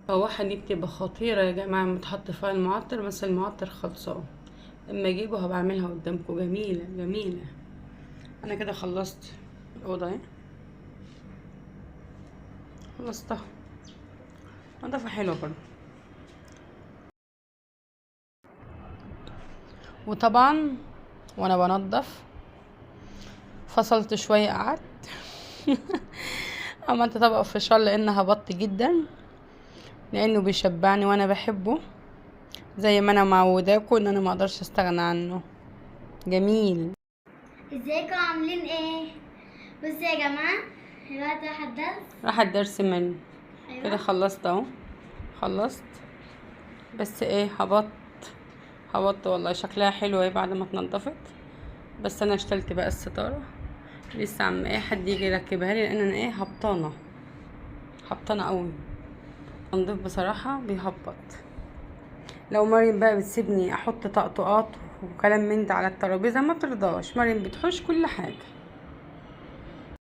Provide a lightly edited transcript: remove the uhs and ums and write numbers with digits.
الفواحة دي بتبقى خطيرة يا جماعة لما تحط فيها المعطر، بس المعطر خلصان، اما اجيبه هبقى اعملها قدامكم. جميلة جميلة. انا كده خلصت الأوضة اهي، خلصتها، نضافة حلوة برضه. وطبعا وانا بنضف فصلت شوية، قعدت عملت طبق فشار لان هبط جدا، لانه بيشبعني وانا بحبه زي ما انا معوداكم ان انا ما اقدرش استغنى عنه. جميل. ازيكم عاملين ايه؟ بصوا يا جماعة، دلوقتي راح الدرس. راح الدرس منه. أيوة. كده خلصت اهو، خلصت، بس ايه، هبط والله. شكلها حلو اهي بعد ما اتنضفت. بس انا اشتلت بقى الستارة، لسه عم ايه حد يجي يركبها لي، لان انا ايه هبطانه، هبطانه قوي. تنظيف بصراحة بيهبط. لو مريم بقى بتسيبني احط طقطقات وكلام من ده على الترابيزة ما بترضاش، مريم بتحوش كل حاجة.